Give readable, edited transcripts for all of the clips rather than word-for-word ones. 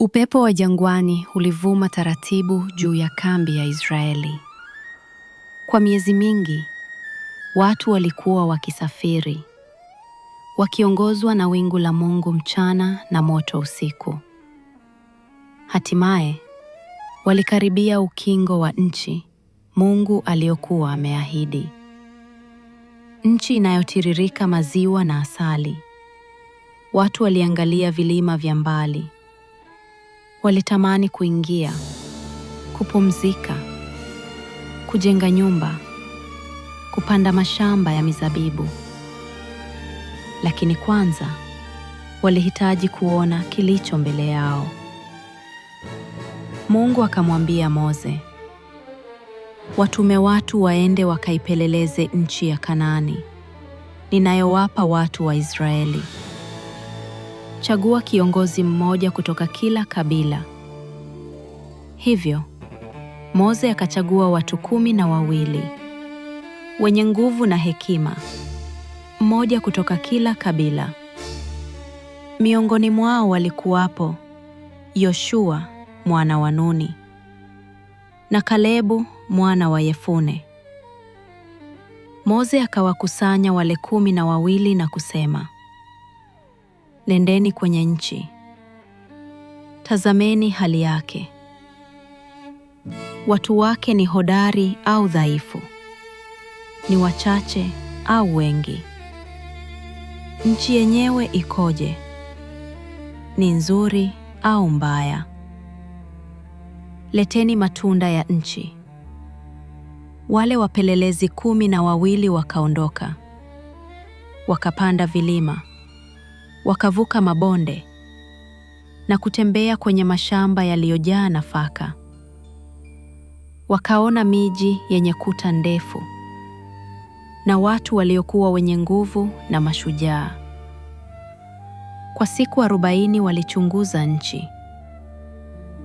Upepo wa jangwani ulivuma taratibu juu ya kambi ya Israeli. Kwa miezi mingi, watu walikuwa wakisafiri, wakiongozwa na wingu la Mungu mchana na moto usiku. Hatimaye, walikaribia ukingo wa nchi Mungu aliyokuwa ameahidi. Nchi inayotiririka maziwa na asali. Watu waliangalia vilima vya mbali. Walitamani kuingia, kupumzika, kujenga nyumba, kupanda mashamba ya mizabibu. Lakini kwanza walihitaji kuona kilicho mbele yao. Mungu akamwambia Mose, watume watu waende wakaipeleleze nchi ya Kanaani ninayowapa watu wa Israeli. Chagua kiongozi mmoja kutoka kila kabila. Hivyo Mose akachagua watu 12 wenye nguvu na hekima, mmoja kutoka kila kabila. Miongoni mwao walikuwapo Yoshua mwana wa Nuni na Kalebu mwana wa Yefune. Mose akawakusanya wale 12 na kusema, nendeni kwenye nchi, tazameni hali yake. Watu wake ni hodari au dhaifu, ni wachache au wengi? Nchi yenyewe ikoje? Ni nzuri au mbaya? Leteni matunda ya nchi. Wale wapelelezi 12 wakaondoka, wakapanda vilima, wakavuka mabonde na kutembea kwenye mashamba yaliyojaa nafaka. Wakaona miji yenye kuta ndefu na watu waliokuwa wenye nguvu na mashujaa. Kwa siku 40 walichunguza nchi.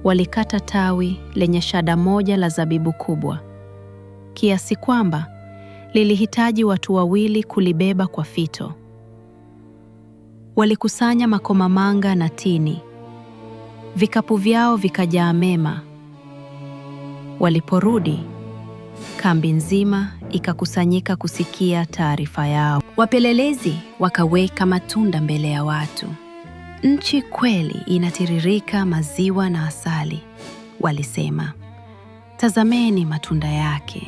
Walikata tawi lenye shada moja la zabibu kubwa, kiasi kwamba lilihitaji watu wawili kulibeba kwa fito. Walikusanya makomamanga na tini, vikapu vyao vikajaa mema. Waliporudi, kambi nzima ikakusanyika kusikia taarifa yao. Wapelelezi wakaweka matunda mbele ya watu. Nchi kweli inatiririka maziwa na asali, walisema. Tazameni matunda yake.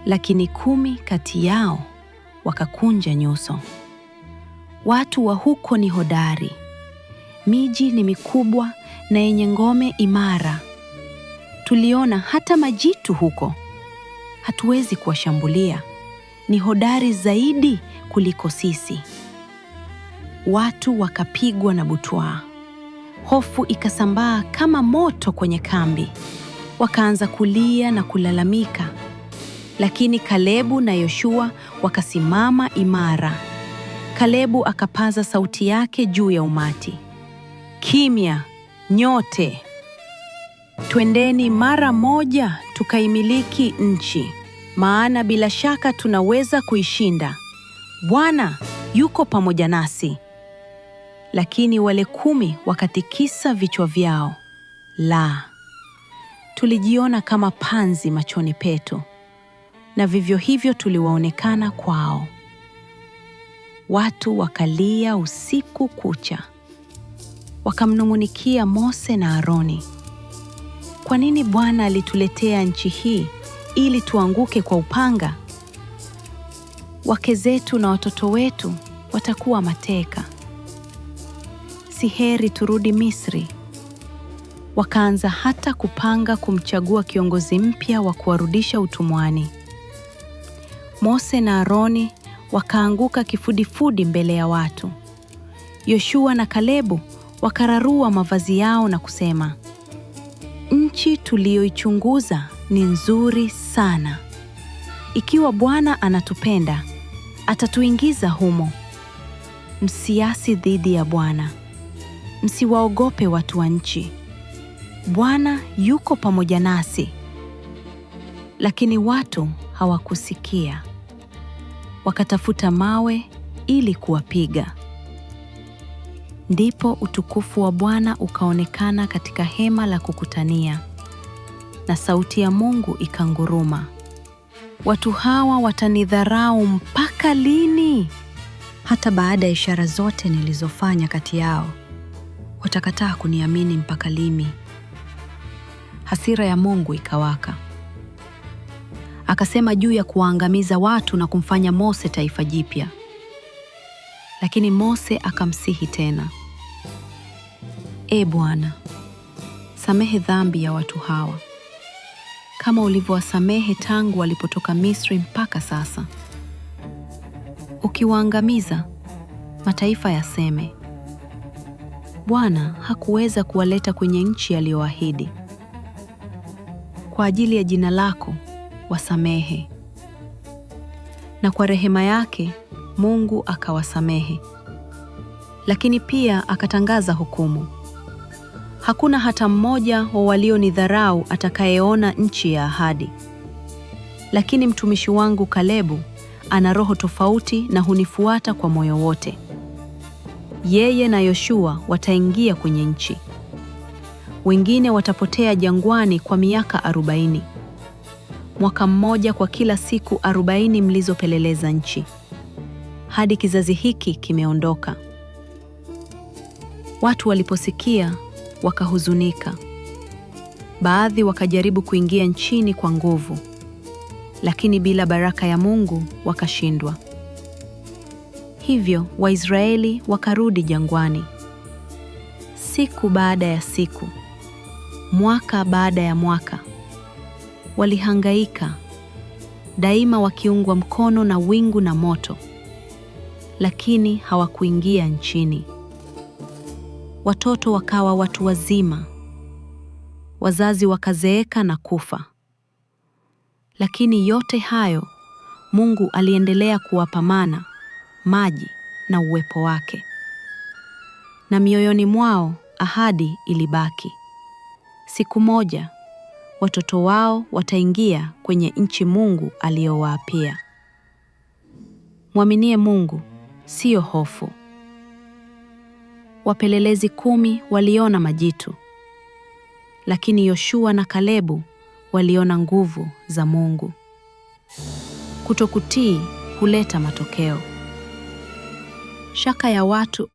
Lakini 10 kati yao wakakunja nyuso. Watu wa huko ni hodari, miji ni mikubwa na yenye ngome imara. Tuliona hata majitu huko. Hatuwezi kuwashambulia, ni hodari zaidi kuliko sisi. Watu wakapigwa na butwaa. Hofu ikasambaa kama moto kwenye kambi. Wakaanza kulia na kulalamika. Lakini Kalebu na Yoshua wakasimama imara. Kalebu akapaza sauti yake juu ya umati. Kimya, nyote! Twendeni mara moja tukaimiliki nchi, maana bila shaka tunaweza kuishinda. Bwana yuko pamoja nasi. Lakini wale 10 wakatikisa vichwa vyao. La, tulijiona kama panzi machoni petu, na vivyo hivyo tuliwaonekana kwao. Watu wakalia usiku kucha, wakamnung'unikia Mose na Aroni. Kwa nini Bwana alituletea nchi hii ili tuanguke kwa upanga? Wake zetu na watoto wetu watakuwa mateka. Si heri turudi Misri? Wakaanza hata kupanga kumchagua kiongozi mpya wa kuwarudisha utumwani. Mose na Aroni wakaanguka kifudifudi mbele ya watu. Yoshua na Kalebu wakararua mavazi yao na kusema, nchi tuliyoichunguza ni nzuri sana. Ikiwa Bwana anatupenda, atatuingiza humo. Msiasi dhidi ya Bwana. Msiwaogope watu wa nchi. Bwana yuko pamoja nasi. Lakini watu hawakusikia. Wakatafuta mawe ili kuwapiga. Ndipo utukufu wa Bwana ukaonekana katika hema la kukutania, na sauti ya Mungu ikanguruma, watu hawa watanidharau mpaka lini? Hata baada ya ishara zote nilizofanya kati yao, watakataa kuniamini mpaka lini? Hasira ya Mungu ikawaka. Akasema juu ya kuwaangamiza watu na kumfanya Mose taifa jipya. Lakini Mose akamsihi tena, E Bwana, samehe dhambi ya watu hawa kama ulivyowasamehe tangu walipotoka Misri mpaka sasa. Ukiwaangamiza, mataifa yaseme, Bwana hakuweza kuwaleta kwenye nchi aliyoahidi. Kwa ajili ya jina lako wasamehe. Na kwa rehema yake Mungu akawasamehe. Lakini pia akatangaza hukumu. Hakuna hata mmoja wa walionidharau atakayeona nchi ya ahadi. Lakini mtumishi wangu Kalebu ana roho tofauti na hunifuata kwa moyo wote. Yeye na Yoshua wataingia kwenye nchi. Wengine watapotea jangwani kwa miaka 40. Mwaka mmoja kwa kila siku 40 mlizopeleleza nchi, hadi kizazi hiki kimeondoka. Watu waliposikia wakahuzunika. Baadhi wakajaribu kuingia nchini kwa nguvu, lakini bila baraka ya Mungu wakashindwa. Hivyo Waisraeli wakarudi jangwani. Siku baada ya siku, mwaka baada ya mwaka, walihangaika daima wakiungwa mkono na wingu na moto, lakini hawakuingia nchini. Watoto wakawa watu wazima, wazazi wakazeeka na kufa. Lakini yote hayo, Mungu aliendelea kuwapa mana, maji na uwepo wake. Na mioyoni mwao ahadi ilibaki. Siku moja watoto wao wataingia kwenye nchi Mungu aliyowaapia. Mwaminie Mungu, siyo hofu. Wapelelezi 10 waliona majitu, lakini Yoshua na Kalebu waliona nguvu za Mungu. Kutokutii huleta matokeo. Shaka ya watu